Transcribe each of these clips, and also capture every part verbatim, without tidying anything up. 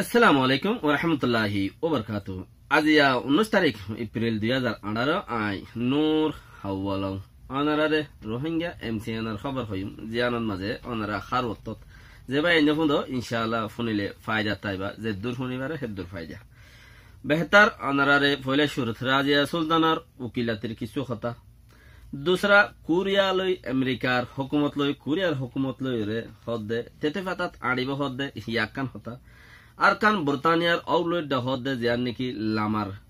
Assalamu alaikum warahmatulláhi wabarakátuhu. Aijja unnúic tarík Epril dui házar añçáro, añí Nur Hawalong. Ónoraré Rohingya M C N or hóbor hoiyúm, ziyánot mazé ónora hár woktót ze bái ainno fúndo, incáalla fúnile faida táiba, zeddúr fúni fare héddúr faida. Behétar, ónoraré foóila cúrut Raziya Sultanor ukilatir kissú hotá. Dusra, Kuriya loi Amerikar hókumot loi, Kuriyar hókumot loiyóre hoódde, tete fatát añçibóu hoódde, yían ekkán hotá. Ar ekkán Burtaniyar óu loi dha hoódde, ziyán néki lamar,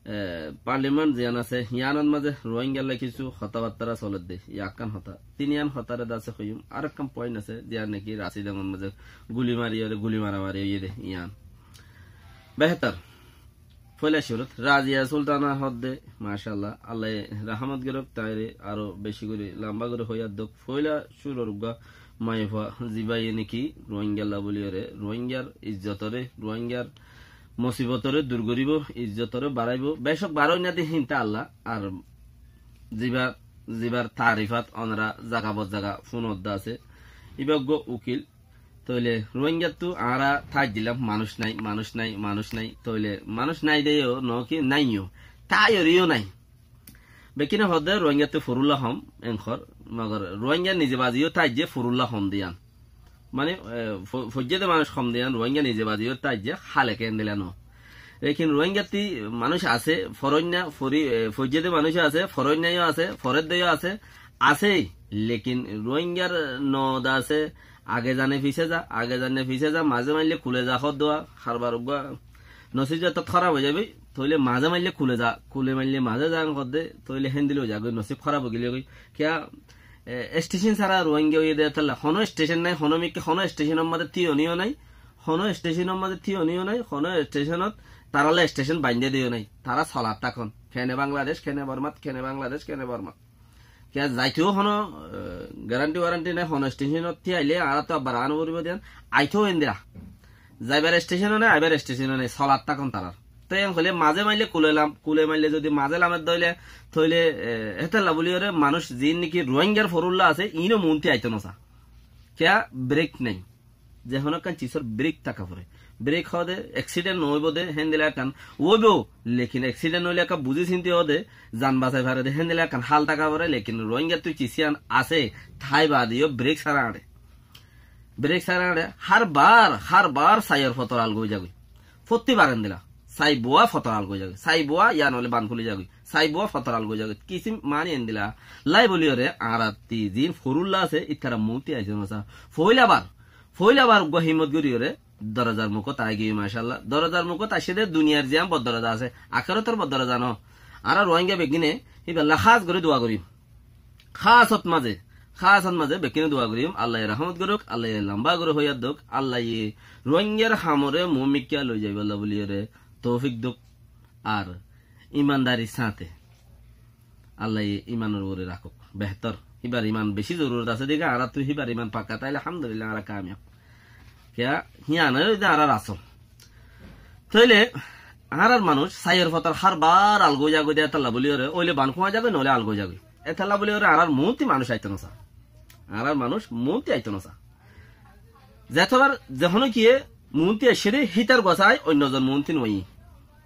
e, parliament ziyán asé, yíanor mazé Rohingyalla kissú hotábattára solédde, yían ekkán hotá. Tin yían hotáre dase hoiyúm, ar ekkán point asé, ziyán néki Rasidangor mazé guli mariyóre, guli maramari óiyede, yían. Behétar. Foóila cúrut Raziya Sultana hoódde, macálla, Allaye rahámot gorók, tañre aró beci gorí lamba gorí hoiyat douk. Foóila cúrur uggúa maiyafua zibáye néki Rohingyalla bóliyoré, Rohingyar izzotoré, Rohingyar mosibotoré dur goríbou, izzotoré baráibou. Becók baróinna de hínta Allah, ar zibar, zibar taarifat ónora zaga bozzaga fúnodde asé. Ibá uggúa ukil, tóile Rohingyattu añára táit dilam, manúic nái, manúic nái, manúic nái. Tóile manúic nái de yó, noó ki nái yó. Táiyoré yó nái. Bekkúne hoódde Rohingyattu forúlla hom, enkor. Mogor Rohingya nize bazi yó táit ze forúlla hom de yían. Mane, e, fo-, foijjé de manúic hom de yían, Rohingya nize bazi yó táit ze, háleke endilla noó. Lekin Rohingyatti manúic asé, foróinna, fori-, e, foijjé de manúic asé, foróinna yó asé, forédde yó asé, asé, lekin Rohingyar noó de asé, age zane fise za, age zane fise za, mazé maille kule za hoódde, harbar uggúa nosib zetót hóraf ói zaiboi, tóile mazé maille kule za, kule maille mazé za hoódde, tóile héndilla ói zagói, nosib hóraf ói gilé goi. Kiyá, e, estecon sára Rohingya óiye de étalla, honó estecon nái, honó mikká, honó esteconor mazé tíyoni yó nái, honó esteconor mazé tíyoni yó nái, honó esteconot tarálla estecon baindé de yó nái, tará solat tákon. Kene Bangladec, kene Bormat, kene Bangladec, kene Bormat. Kiyá zaitóu honó, e, garanti waranti nái, honó esteconot tíyaile añára to abbar aán foribóu de yían, aitóu endilla. Zaibar estecon ó nái, aibar estecon ó nái, solat tákon tarár. Te en hoilé mazé maille kule lam-, kule maille zodi mazé lameddé óile, tóile, e, hétalla bóliyoré manúic ziín néki Rohingyar forúlla asé, iíno muúnti aitó nosá. Kiyá brek nái. Ze honó ekkán cisór brek táka foré. Brek hoóde eksiden noóibou de, héndilla ekkán óibou, lekin eksiden óile ekkán buzí sinti hoóde, zan basai fare de, héndilla ekkán hál táka foré, lekin Rohingyattu cis yían asé, tái baade yó brek sára añçe. Brek sára añçe, hárbar, hárbar saiyor fotor algói zagói. Fottí bar endilla. Sai buwa fotor algói zagói. Sai buwa yían óile ban kúli zagói. Sai buwa fotor algói zagói. Kisím mani endilla. Lai bóliyoré, añáratti ziín forúlla asé, ítara muúnti aitó nosá. Foóila bar, foóila bar uggúa hímmot goríyoré, dorozar mukót aigiyói, macálla. Dorozar mukót aiccé de duniyar ziyán bor doroza asé, akérotor bor doroza noó. Añára Rohingya beggúne, íballa hás gorí dua gorí. Hásot mazé, hásot mazé bekkúne dua goríyum, Allaye rahámot gorók, Allaye lamba gorí hoyat douk, Allaye Rohingyar hamoré muúmikká loi zaibólla bóliyoré toufik douk, ar imandarir sáñte Allaye imanor uore rakók. Behétor, híbar iman beci zorurot asé dé, añárattú híbar iman pakka táile, alhamdulillah, añára kamiyab. Kiyá, híyan óilde añárar asól. Tóile añárar manúic saiyor fotor hárbar algói zagói de étalla bóliyoré, óile ban kúa zagói, noóile algói zagói. Étalla bóliyoré añárar muúnti manúic aitó nosá. Añárar manúic muúnti aitó nosá. Zetóbar, ze honó kiyé muúnti aiccé dé, hítar gosái oinno zon muúnti nuaiyé.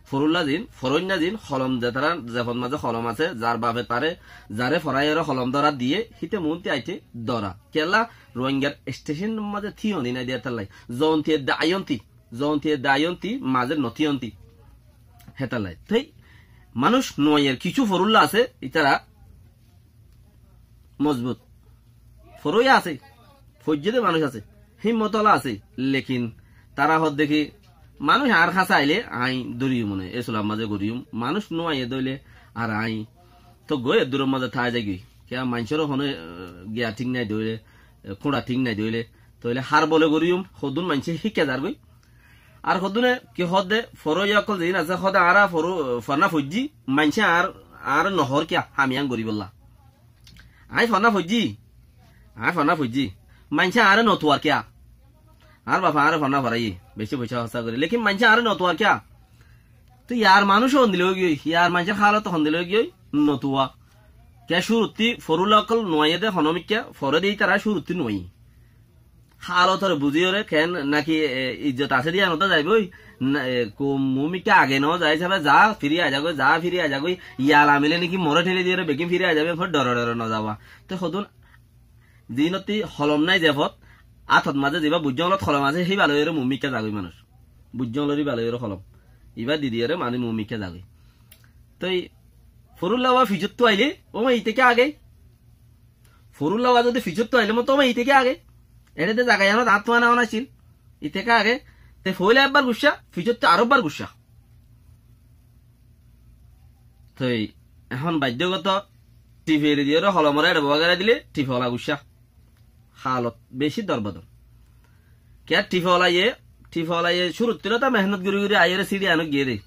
Forúlla zin, foróinna zin, holom zetará, ze fot mazé holom asé, zar bafe taré, zaré foráiyoré holom dóra diyé, híte muúnti aité dóra. Kiyólla, Rohingyar estecon mazé tíyoni nái de étallai. Zonti edde aiyonti, zonti edde aiyonti, mazé notíyonti. Hétallai. Téi manúic nuaiyér kissú forúlla asé, ítara mozbut. Foróiya asé, foijjé dé manúic asé, hímmot ola asé, lekin tará hoódde ki, manúic añár hañsé ailé aññí dóriyum mone, é sular mazé goriyum, manúic no aiyé dé óile ar aññí tóu edduror mazé tái zaigói. Kiyá maincór honó, e, giya thík nái dé óile, e, kúñça thík nái dé óile, tóile hár bole goriyum, hodún maincé híkka zargói. Ar hodúne ki hoódde, foróiya ókkol ziín asé, hoódde añára foró-, fonná foijjí, maincé añár, añáre nohoór kiyá, ham yían goríbolla. Aññí fonná foijjí, aññí fonná foijjí, maincé añáre notuar kiyá. Añár bafe añáre fonná foráiye, beci foicá hossá gorí, lekin maincé añáre notuar kiyá. Tóu yar manúic hondilla óigiyoi, yar maincór hálot hondilla óigiyoi, notuwa. Kiyá cúruttí forúlla ókkol nuaiyé dé, honómikká foré dé ítara cúruttí nuaiyé. Hálotore buzíyore keén náki, e, ijjot asé de yíanot zaibói, na, e, koum muúmikká age no zai sábe, za firi aizagói, za firi aizagói, yala mile náki more théli diyore beggín firi aizagói, fór dhore dhore no zaba. Te hodún zinottí holom nái ze fot, átot mazé zibá buijjó olot holom asé, híba loiyore muúmikká zagói manúic. Buijjó olor híba loiyore holom. Ibá di diyore manúic muúmikká zagói. Toi forúlla wa fijottú aile, óma ite ke age. Forúlla wa zodi fijottú aile motó óma ite ke age. Eçe de zaga iyanot añáttu ana ona accíl. Ite ke age. Te foila ekbar guccá, fijottú aró ekbar guccá. Toi ehón baiddógoto thif eri diyore holomore eçe bowa gerai dile thif ola guccá. Hálot beci dorbodor. Kiyá thif olaye, thif olaye cúruttu lóti mehénnot gorí gorí aiyóre siçi anot giyé de.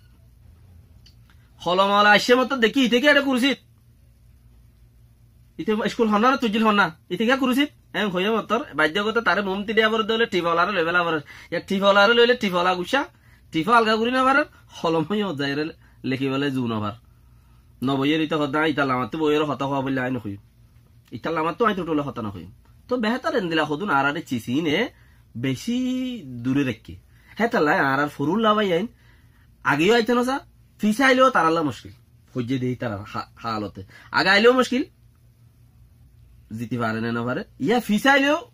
Holom ola aiccé mottor dekí ite ki eçe kurusit. Ite iskul honna na tujjil honna. Ite ki kurusit. Eén hoiyé mottor, baiddógoto taré muúmti diya forer de óile thif olaré loi fela forer. Yá thif olaré loile thif ola guccá, thif alga gorí no farer, holom hoiyé mot zaiyóre lekí fele zu no far. No boiyóre ite hoddá, ita lamattú boiyóre hotá hoó boille añí no hoiyum. Itar lamattú añí tutule hotá no hoiyum. Tó behétor endilla hodún añáráre cisine beci dure raikké. Hétolla añárár forúlla báiyain ageyó aito no sa, fisá aileyó tarálla muckil. Hoijjé de ítarar ha-, halote. Age aileyó muckil, ziti fare ne no fare. Yá fisá aileyó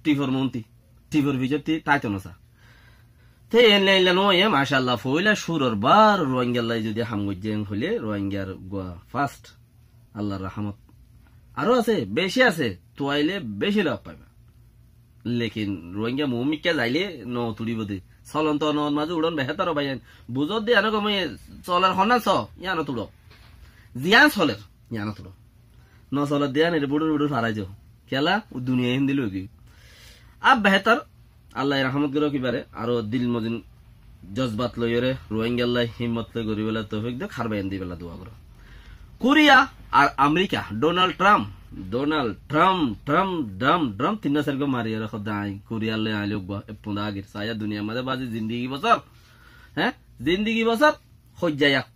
thifor muúnti, thifor fijottí táito no sa. Te eilla eilla no óiye, macállah, foóila cúror bar Ruáingallái zodi ham goijjé en hoilé, Ruáingar uggúa fast, Allar rahámot. Aró asé, beci asé, tuaile beci laf faiba. Lekin Ruáinga muúmikká zailé no tuçibó de. Solonto noor mazé uçón behétor báiyain. Buzódde yíano gom óiye, soler honnán so, yíanot uçó. Ziyán soler, yíanot uçó. No soler de yían ere buçur buçur farai zo. Kiyólla, u duniyai héndilla óigiyói. Ab behétor, Allaye rahámot gorók ibáre, aró dil mozin jozbat loiyóre, Ruáingallái himmot loi goríbolla toufik douk, hár báiyain dibálla dua goró. Kuriya ar Amerika, Donald Trump, Donald Trump, Trump, Trump, Trump, tinnúa sairgua mariyóre hoó de añí Kuriyallói añíl uggúa, e funda agir, saiyá duniyar mazé bazi zindigi bosór, hé? Zindigi bosór, hoijjá yá.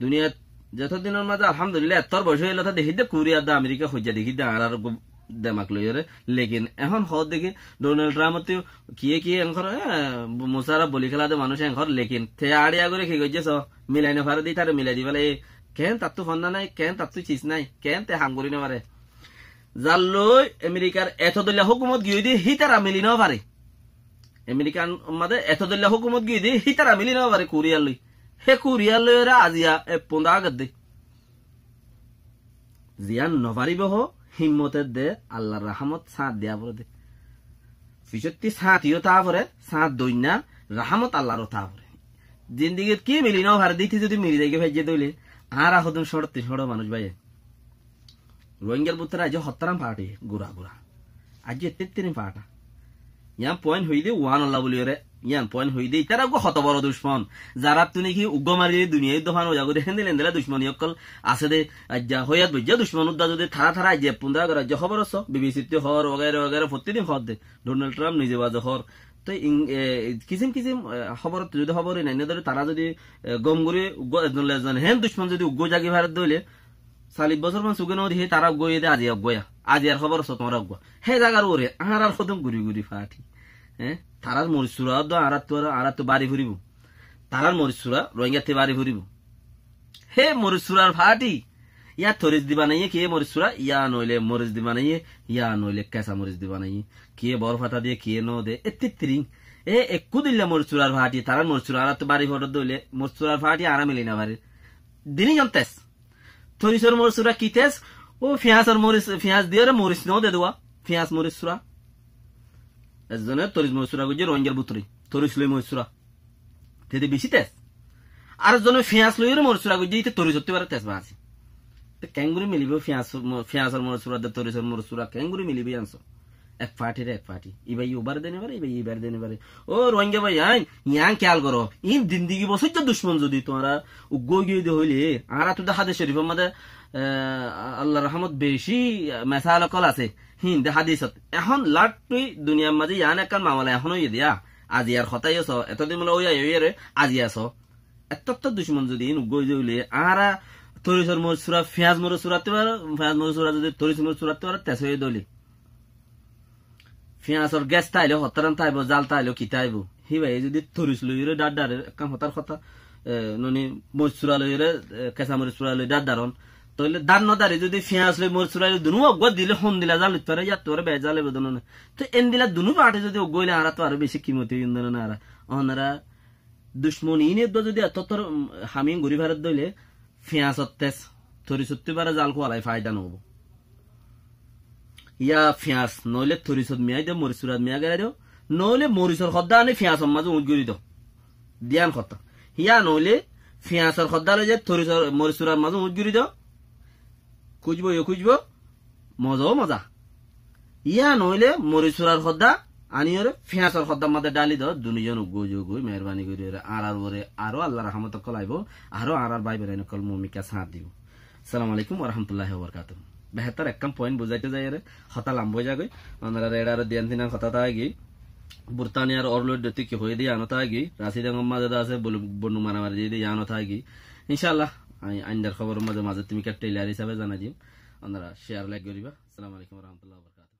Duniyat zeto dinor mazé alhamdulillah ettór boc óiye, lóta dekí de Kuriya de Amerika hoijjá dekí de añárar uggúa demak loiyóre. Lekin ehón hoó de ki Donald Trump ottú kiyé kiyé enkor, eh, Musara boli kéla de manúic enkor, lekin te añári agóre ki goijjé so, milai no fare de, ítare milai di félaiye. Keén tattú fonná nái, keén tattú cis nái, keén te ham gorí no fare. Zar loi Amerikar eto doilla hókumot giyói de hítara mili no fare. Amerikar mazé eto doilla hókumot giyói de hítara mili no fare Kuriyar loi. Hé Kuriyar loi ere aziya e funda agedde. Ziyán no faribó hoó, himmote de Allar rahámot sáñt diya fore de. Ficottí sáñt iyó táa fore, sáñt doinna, rahámot Allaró táa fore. Zindigit ki mili no fare de, íte zodi mili zaigói faijjé de óile, añára hodún cóñçottí cóñço manúic báiye. Ruáingar bútore aijjó hottáram fathi, gura gura. Aijjó ettittirin fatha. Yián point hoiyé de uánolla buliyóre, yián point hoiyé de, ítara uggúa hoto boro ducmon. Zarattú niki uggúa marile duniyai dofan ói zagói de, héndilla héndilla ducmoni ókkol asé de, aijja hoiyat boijjá ducmon udda zodi tara tara aijja e funda agor aijja hóbor ossó, B B C ttú hoór, wagaira wagaira, fottí din hoór de. Donald Trump nize baze hoór. Toi in, e, kisim kisim, e, hóborottú zodi hóbor oinainno dóre, tara zodi, e, gom gorí uggúa ezon le ezon, hén ducmon zodi uggúa zagi fare de óile, Callic bosór man suge no dehí, tará uggúa óiye de, aziya uggúa ya. Aziyar hóbor asó tuáñra uggúa. Hé zagar uore, añárar hodún guri guri fathi. Hé? Tarár moris sura dó añárattú, añárattú bari foribó. Tarár moris sura Rohingyatté bari foribó. Hé moris surar fathi. Yá toris di banaiyé, kiyé moris sura, yá noile moris di banaiyé, yá noile kesa moris di banaiyé. Kiyé bor fata diye, kiyé no de, ettittirin. E ekkú dilla moris surar fathi, tarár moris sura añárattú bari forer de óile, moris surar fathi añára mili no farir. Dini zon tes. Torisor moris sura ki tes? Ó fiyasor moris, fiyas diyóre moris no de dua. Fiyas moris sura. Ezzone toris moris sura goijjé Rohingyar bútore. Toris loi moris sura. Te de beci tes. Ar ezzone fiyas loiyóre moris sura goijjé, íte toris ottú bare tes bazi. Te kengori milibó fiyas mo-, fiyasor moris sura de torisor moris sura kengori milibó yián so? Ek fathi re ek fathi. Ibaye ubar de no fare, ibaye ibar de no fare. Ó Rohingya bái ain, yián kiyal goró. In zindigi bosóijja ducmon zodi tuáñra uggúa ói giyói de óile, añárattú de hádis corifor mazé, e, Allar rahámot beci, e, mesal ókkol asé. Hín de hádisot. Ehón lattúi duniyar mazé yián ekkán mamela ehón óiye de yá. Aziyar hotá yó so, etodin bóle óiya óiye re, aziya so. Ettótto ducmon zodi in uggúa ói de óile, añára torisor moris sura, fiyas moris surattú bare, fiyas moris sura zodi toris moris surattú bare, tes óiye de óile. Fiyañsor ges táile hotá rán táibo, zal táile ki táibo. Híbaye zodi toris loiyóre dháddhare, ekkán hotár hotá, e, noni moris sura loiyóre, e, kesa moris sura loi dháddharon. Tóile dhán nodhári zodi fiyañs loi moris sura loi dunú uggúa dile hondila zal óit fare, yáttu aró beci zal óibo de none. Te endila dunú fathi zodi uggúa óile añára to aró beci kimoti óiyum de none añára. Onora ducmon ine uddúa zodi ettór, um, ham in gorí fare de óile, fiyañsor tes, torisottú ibáre zal kuwalai faida no óibo. Yá fiyañs, noóile torisot miyai do, moris surat miyai gera do, noóile morisor hoddá aní fiyañsor mazé uñc gorí do. Diyan hotá. Yá noóile fiyañsor hoddá loi zai torisor, moris surar mazé uñc gorí do. Kúcbo yó kúcbo, moza ó moza. Yá noóile moris surar hoddá aníyore fiyañsor hoddár mazé dháli do, dunúzon uggúa ói zagói, meherbani gorí ore añárar uore aró Allar rahamot ókkol aibo, aró añárar bái boin ókkol mumika sáñt dibo. Assalamu alaikum wa rahmatullahi wa barakatuhu. Behétor ekkán point buzáito zaiyóre, hotá lamba ói zagói. Onorare eçe aró diyan tinan hotá táki, Burtaniyar overload dótti ki hoiyé de yián ó táki, Rasidangor mazé de asé, bolu-, Bondu Maramari de yián ó táki. Incállah, añí aindar hóboror mazé mazé tuñí ki trailer hísabe zanai dim. Onora share, like goríba. Assalamu alaikum wa rahmatullahi wa barakatuhu.